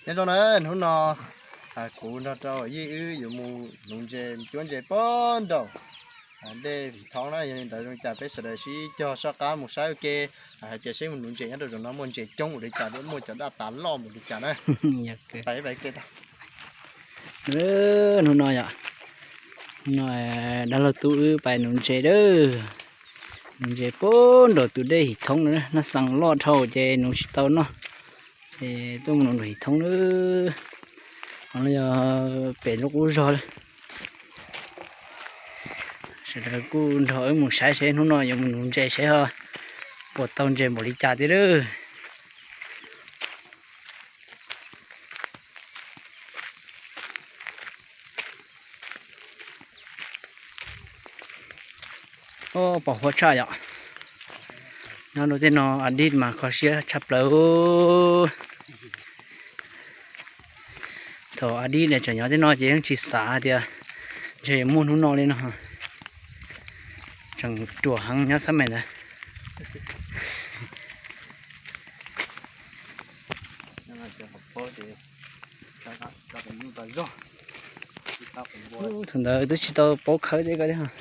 Nyob zoo na, hnub no kuv nrog rau yij wb yuav mus nuv ntses cuab ntses puag nraum dej Vim Thoob na. Yog li ntawd zoo li cas peb sawv daws sib cog soj qab mus saib ua ke, hais tias seb mus nuv ntses nyob rau zaum no muaj ntses coob npaum li cas thiab muaj cov daj tas loj npaum li cas na. Hnub no yom, hnub no dab laug tub wb pais nuv ntses lawm. Nuv ntses puag nraum tus dej Vim Thoob na, nab xees loj dhau ces nuv tsis tau noj, ces tuaj mus nuv nraum Vim Thoob lawm. Ho no yog pem lub qub zog lawm. Sawv daws kuj nrog wb mus saib seb hnub no yuav mus nuv ntses seb ho puas tau ntses npaum li cas thiab lawm. Pos huab tshaj yom. Nyob rau tej no a dij mas kho siab tshaj plaws. Thaum a dij tseem nyob tej no ces yeej tsis xav tias ntshe yuav muaj hnub no li no. Tseem ruam heev nyob xab mais ntawd. Thaum ntawd twb tsis tau paub khawb tej ko thiab.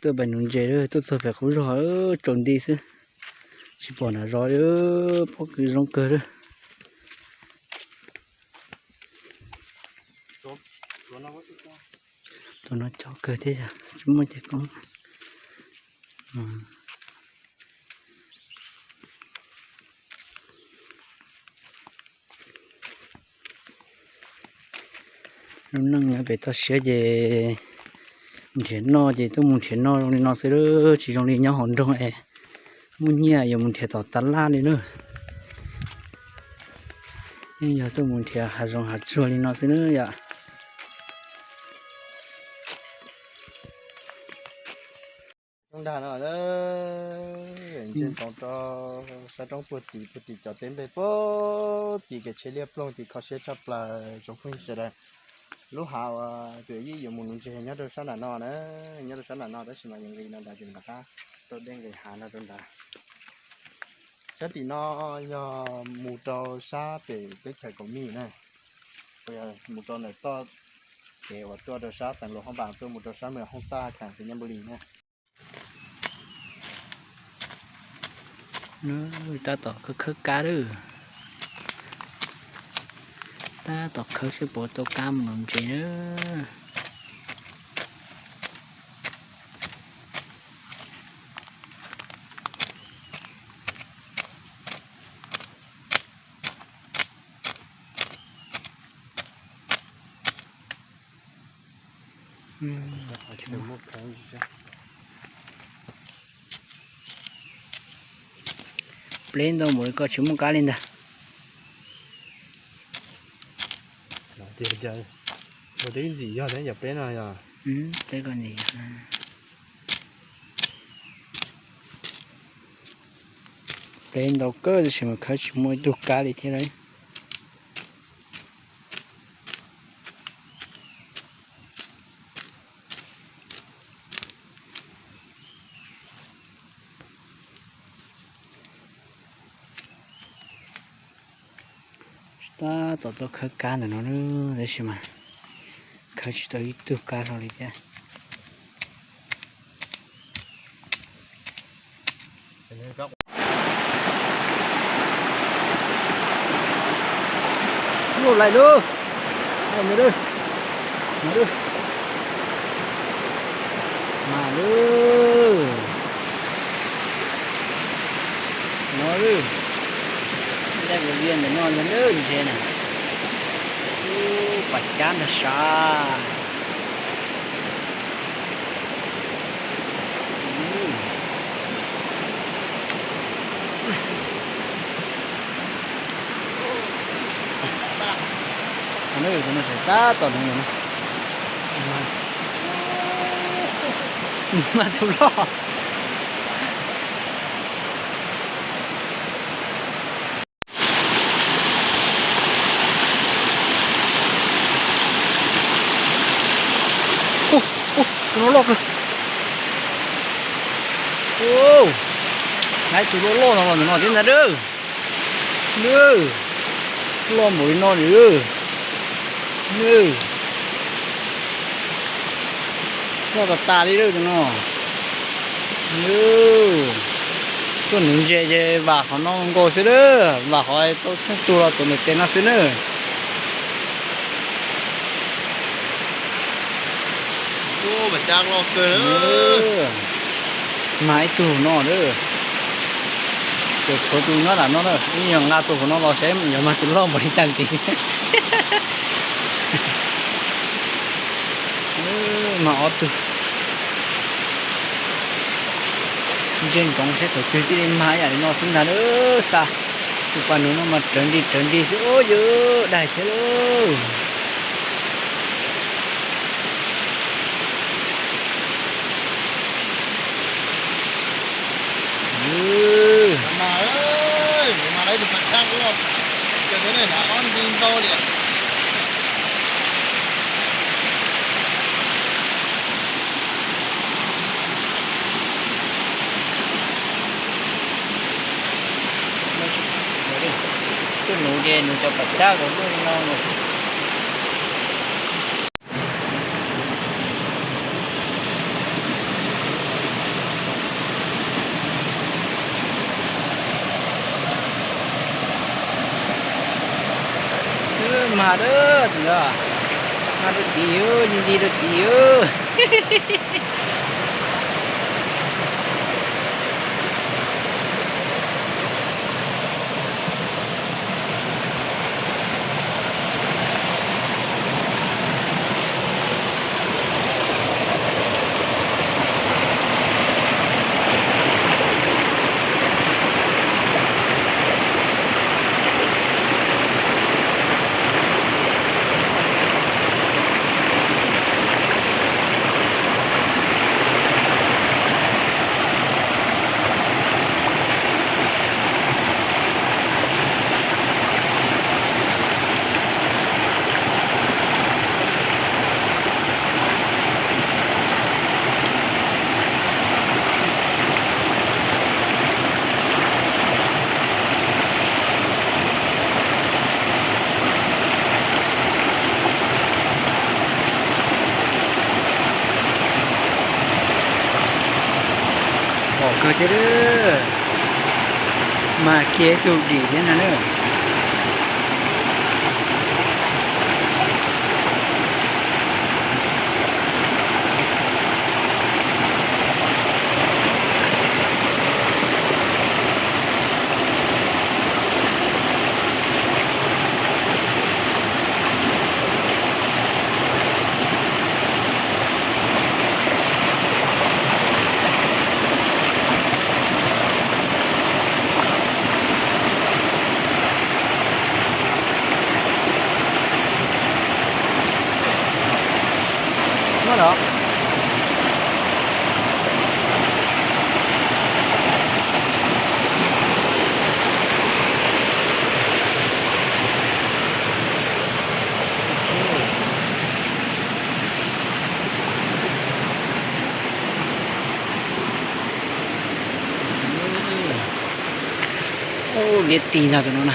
Tuaj pem nuv ntses, tuaj txog pem qub zog tsaus nti xwb, tsis pom nram zos li, pob kws zoo kawg lawm. Tus no cov kawg thiab yog tsis muaj cov koob. Lub neej nyob pem toj siab ces nrhiav noj ces tuaj mus nrhiav noj zoo li no xwb, tsis zoo li nyob hauv nroog es muaj nyiaj yuav mus nrhiav tom tas laj li na. Yeej yog tuaj mus nrhiav hav zoov hav tsuag li no xwb na yom. Roob nrag no, ntsia ntsoov rau sab roob puag tim, puag tim cov teb nplej puag tim kev tsheb liaj ploog tim kho siab tshaj plaws tsoom phooj ywg sawv daws. Lub hav uas tus yij yuav mus nuv ntses nyob rau sab nram no na, nyob rau sab nram no tab sis mas yog nqis no nrad ces rov qab rau dej nqis hav no rau nrad. Sab tim no yog mus rau sab pem teb chaws Kaus Mim na, mus rau ntawm txoj kev uas tuaj rau sab xeev Luas Phaj Npas tuaj mus rau sab Mws Hooj Xaj Khaam Xeev Nyaj Npus Lis na. Tab tom khawb khawb kab lawm. Tab tom khawb seb puas tau kab mus nuv ntses na. Pleb ntau npaum li ko tsis muaj kab li ntag. Ua teb ntxim yog yog pleb no yog. Pleb ntau kawg tab sis mas khawb tsis muaj ib tug kab li thiab lauj. Tab tom tuaj khawb kab ntawm no tab sis mas khawb tsis tau ib tug kab hlo li thiab. Lub lais lub, lais lub, mas lub, no lub, daj vim liaj ntawm no ntag lub ntses na, pas cab ntag sav. Tab tom no, mas tus loj. Ub, tus no loj kawg. Ub, nab tus loj loj no los ntawm no thiab ntag. Ub, loj npaum li no li. Ub, loj tas tas li lawm tus no. Ub, tuaj nuv ntses ces vam qhov no nkaus xwb lawm, vam qhov tau tsheej tug los tuav ntawm tes no xwb na. Ub, mas cab loj kawg. Mag ib tug no lawm. Ces tshuav tus nyob nram no na, ib nyuag nqa tus hauv no los saib yuav mag tus loj npaum li cas ntxiv. Mag ob tug. Ntsia ntsoov seb thaum twg thiaj li mag ib yam li no xwb ntag lawm. Xa tus pas nuv no mas rawv nti rawv nti xwb, ub, yuav daig thiab lauj. Tuaj nuv ces nuv cov pam tsab kom loj li no. Mag lawm, mag rau tid, nti rau tid. Pom kawg thiab, mag kiag ib tug dim thiab no na. Liab tig ntag tus no na.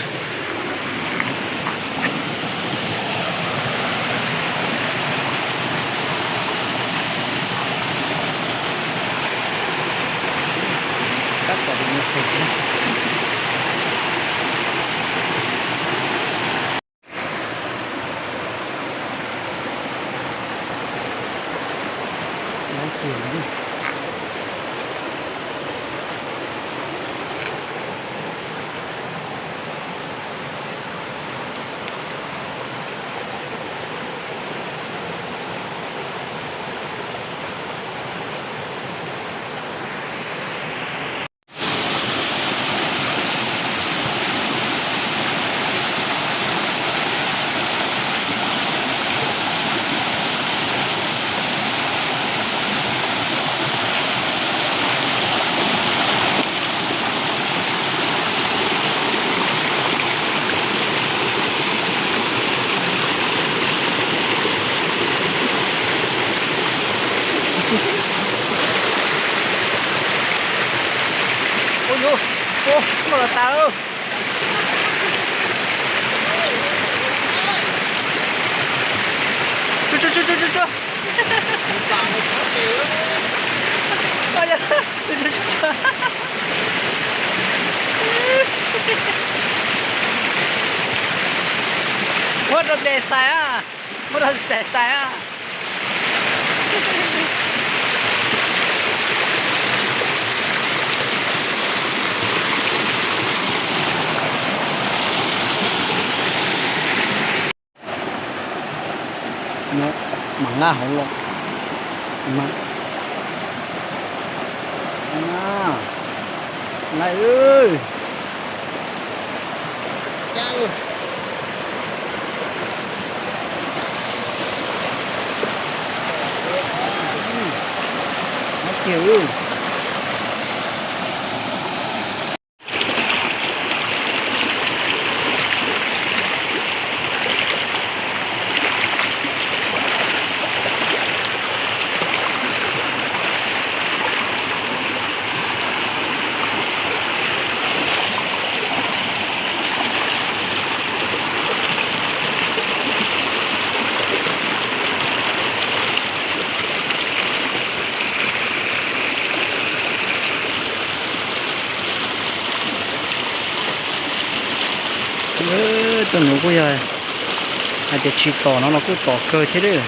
Tas. Tsuag tsuag tsuag tsuag tsuag. Muab rau tes xais a, muab rau tes xais a. Mam nqa hauv los. Nqa. Tuaj nuv kuj yog hais tias tsis tom no los kuj tom kawg thiab lawm.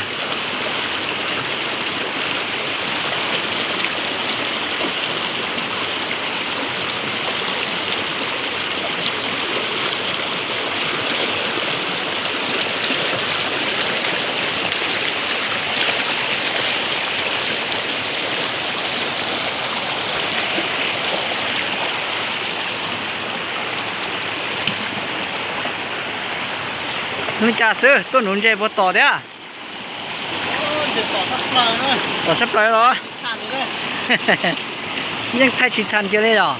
Ua li cas xwb, tuaj nuv ntses puas tom thiab? Tom tshaj plaws los? Yeej thaij tsis tag kiag li yom?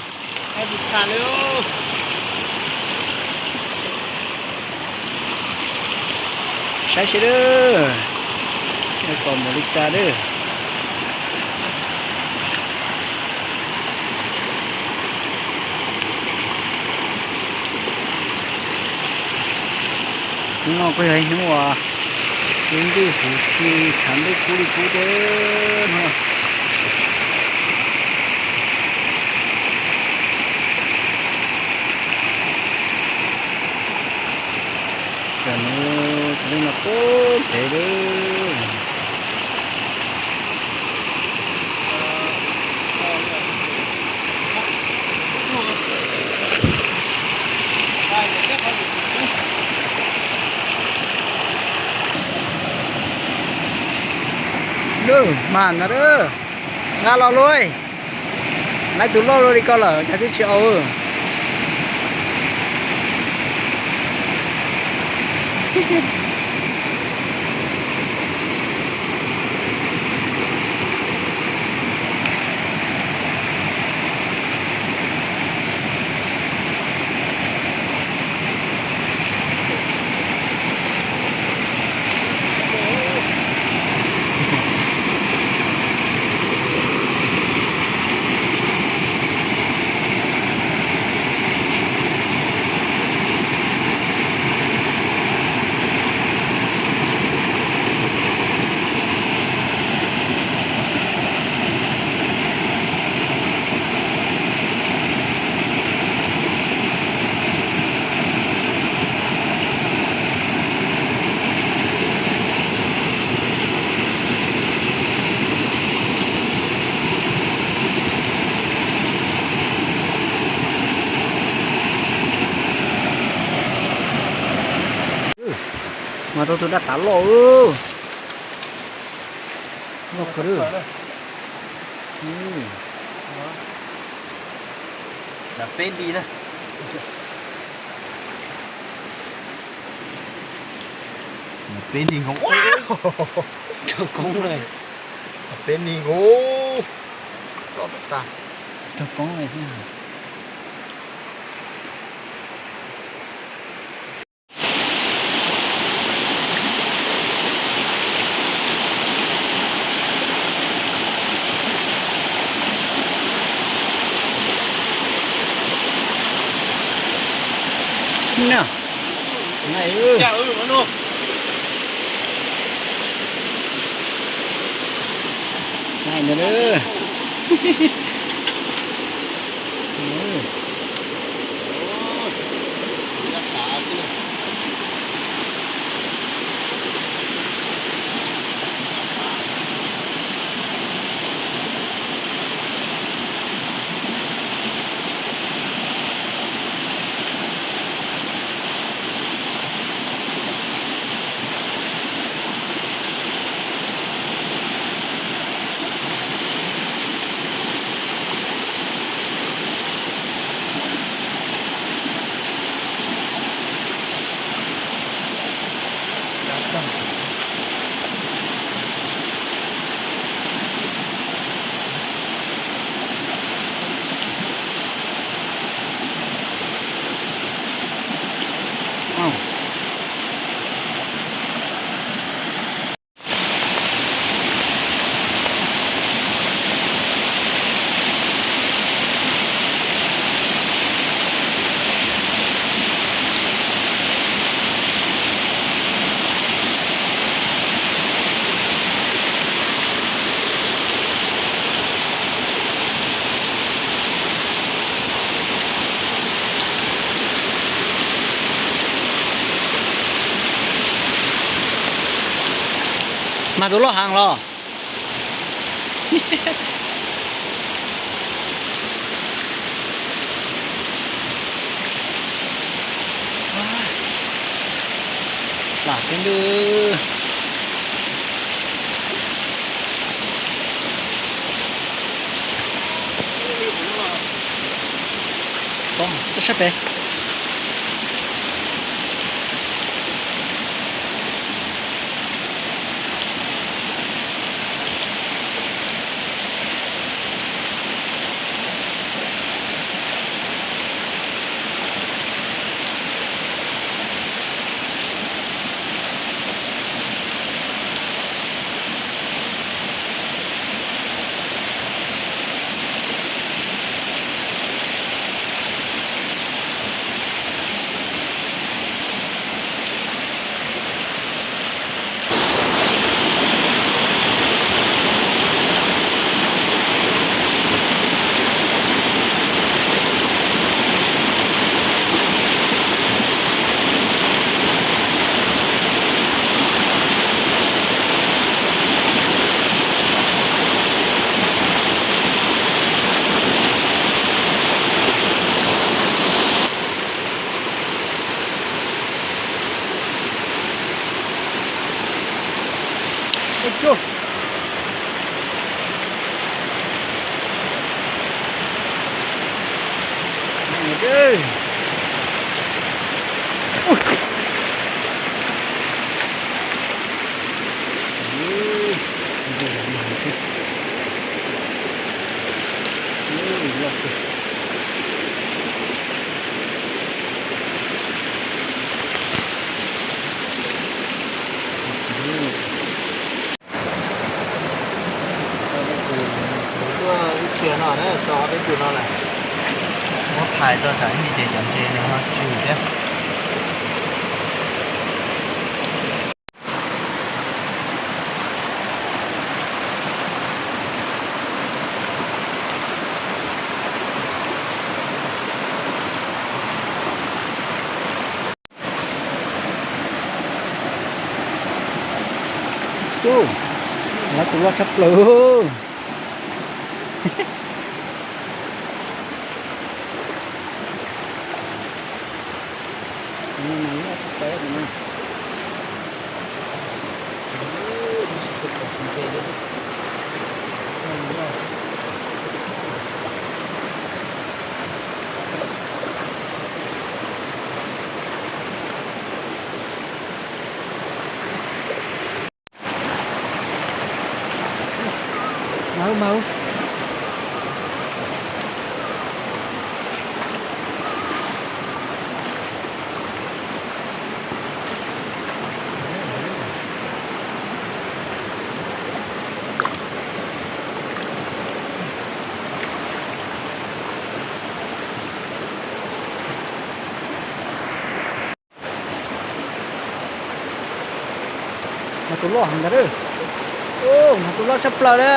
Saib seb, tom mus li cas lawm. Hnub no kuj yog ib hnub uas lub ntuj huv si, tshav ntuj kub li kub thiab no. Tam sim no tshav ntuj no kub ntev lawm. Lwj, mas no lawm, nqa los lauj. Lawv tus loj luaj li ko lawm cas twb tsis au. Mas tau tus daj tav loj. Loj kawg. Peb nti na. Peb nti nkaus. Peb nti nkaus. Loj tas tas. Raug koob lawm xwb. Na, na, na, Mas tus loj heev los. Lam thiab ntuj. Pom, sab pem. Tuaj ib txhia no na, tso ob peb tug no lawm. Muab phais tso tsam ib me ces cov ntses nws ho tsw thiab. Xub, lawv tus loj tshaj plaws. Mawv mawv. Tus loj heev ntag. Tus loj tshaj plaws li.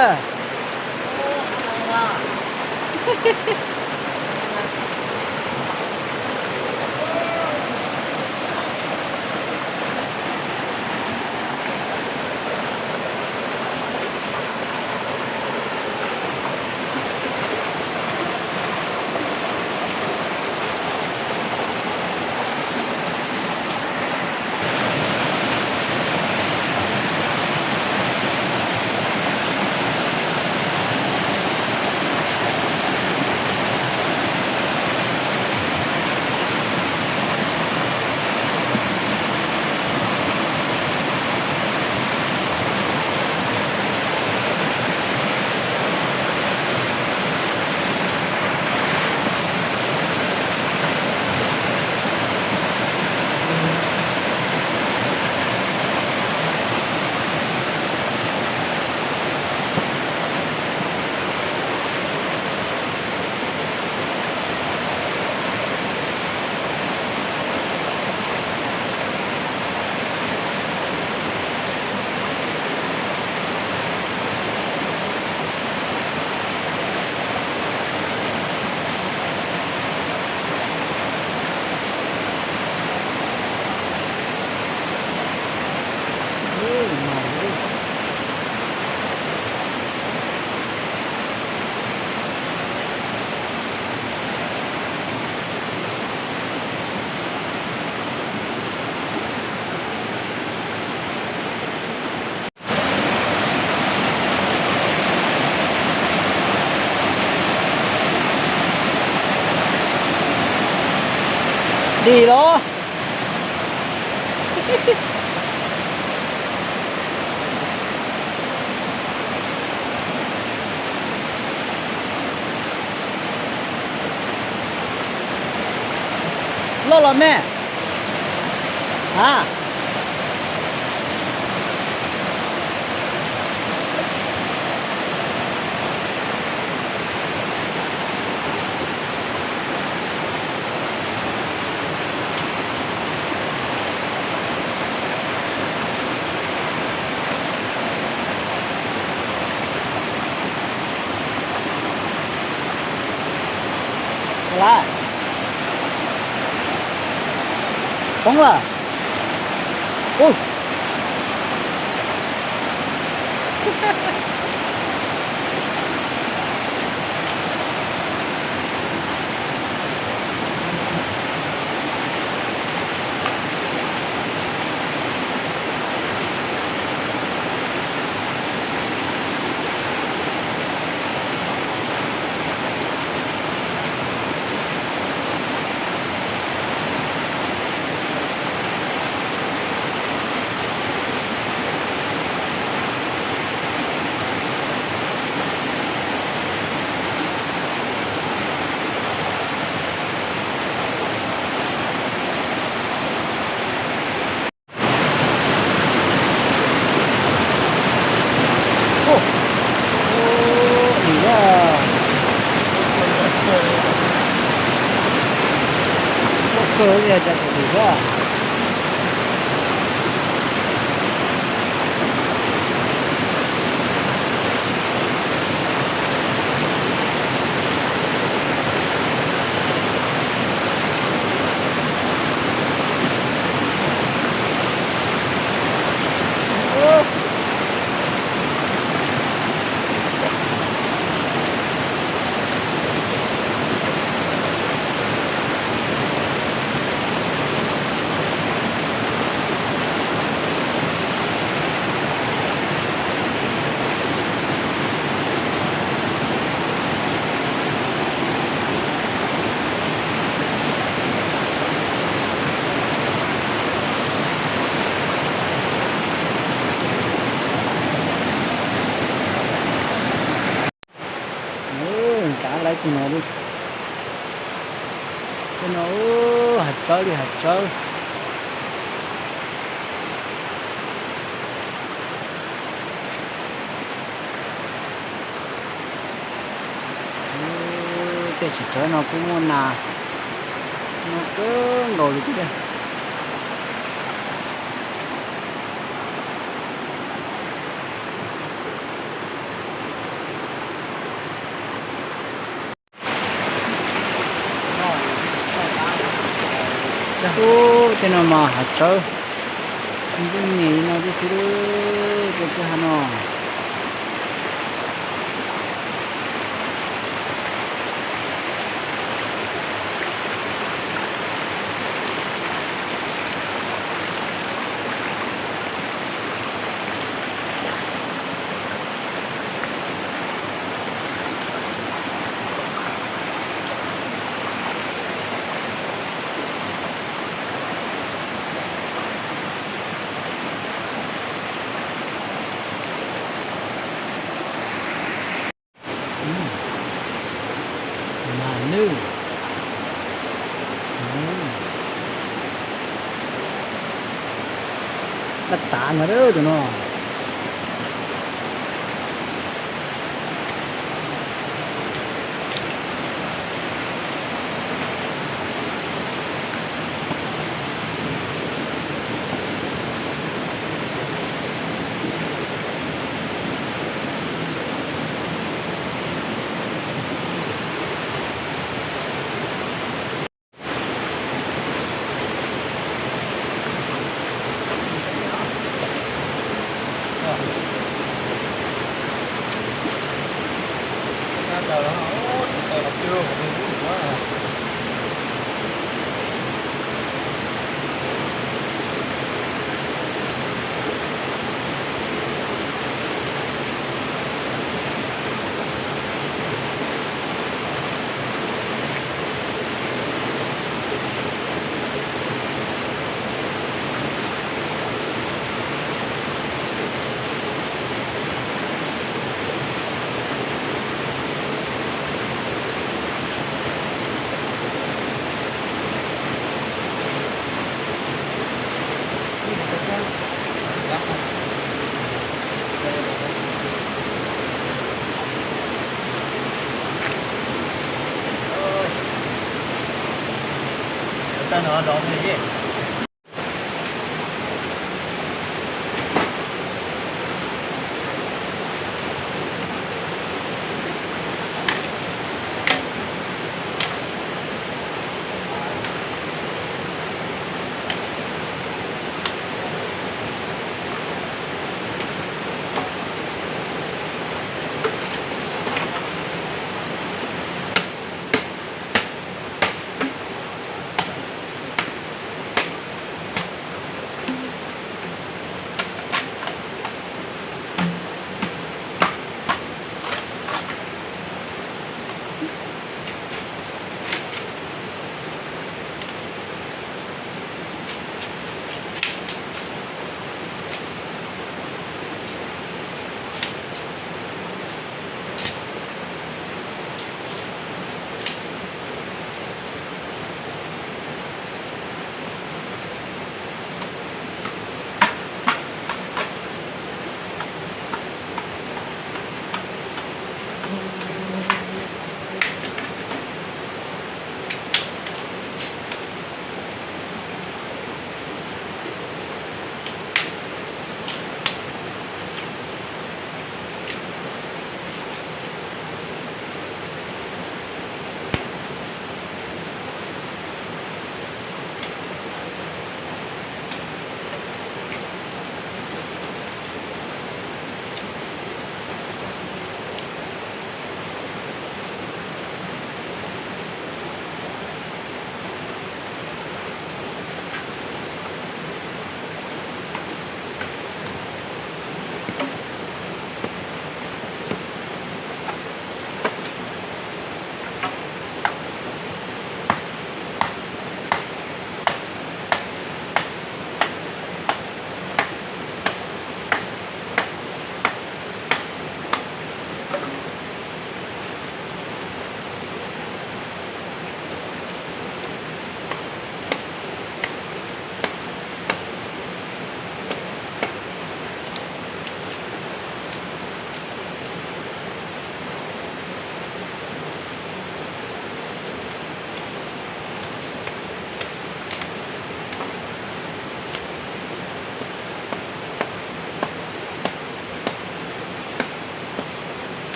Dim los. Loj los me. A, poob lawm. Loj kawg li cas thaum dim xwb. Ntav lawv tus no li. Tus no hav tsawb li hav tsawb. Tej tsev tsawb no kuj muaj nas noj kawg nkaus li thiab. Ub, tej no mas hav tsawb, ntxim nyem li no tib si, tej hav no. Mas nws, dab tav ntag tus no.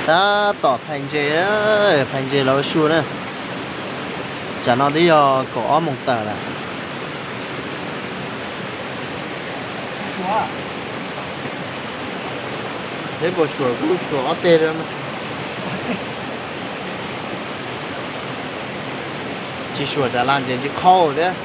Tab tom phais ntses, phais ntses los ua su na. Tsam no twb yog kaum ob moos tawm lawm. Peb puas suam kuj suam ob teg. Tsis suam tas las ntses tsis qhau thiab.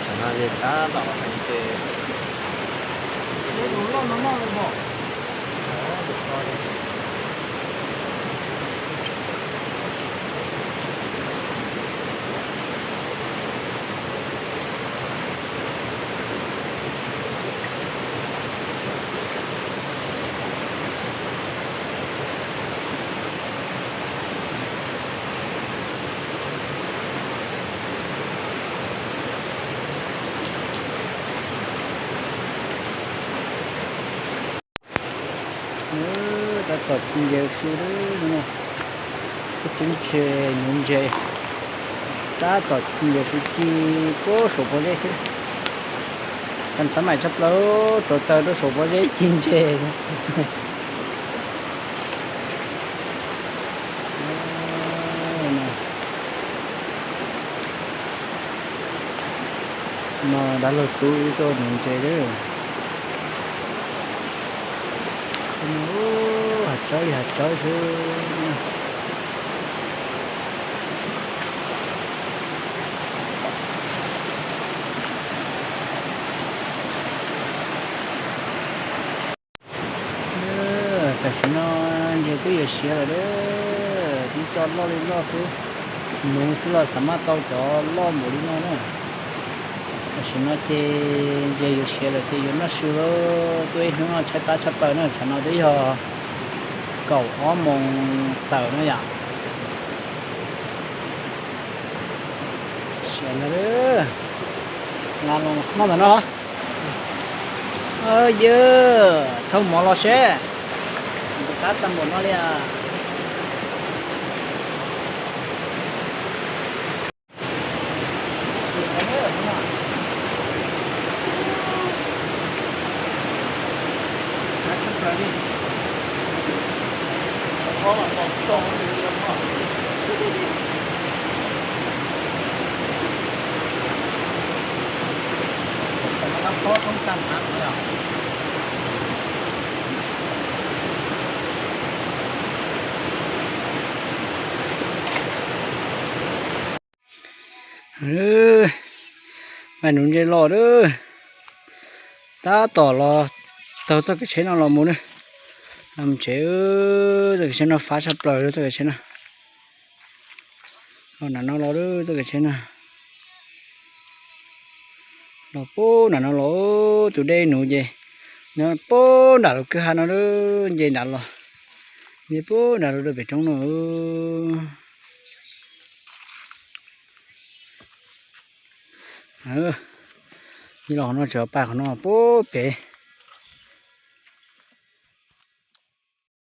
Tam no ces tab tom los phais ntses. Tab tom ci ntses su lawm no. Ib tug ntses, nuv ntses. Tab tom ci ntses su ci puag saum pob zeb xwb. Kas xav maim tshaj plaws, rauv taws rau saum pob zeb ci ntses. No dab laug tub wb tuaj nuv ntses lawm. Hav tsawb li hav tsawb xwb. Tam sim no ntses twb yuav siav lawm, twb coj loj li loj xwb. Nuv xwb los xav maj tau cov loj npaum li no na. Tam sim no ces ntses yuav siav lawm ces yuav noj su lawm. Tuaj ib hnub no tshaib plab tshaj plaws na, tsam no twb yog kaum ob moos tawm no yom. Siav ntag, nqa los noj ntawm no. Yawg, thauj mov los seb. Ntxim qab tag npaum no li as. Mas nuv ntses los lawm. Tab tom los taug txoj kev tsheb no los mus na. Los mus tsev, txoj kev tsheb no fab tshaj plaws txoj kev tsheb no. Los nram no los lawm txoj kev tsheb no. Los puag nram no los, tus dej nuv ces nyob puag nram lub kwj ha no lawm, nce nram los, nce puag nram los rau pem roob no. Los qhov no tseem pais qhov no puag pem.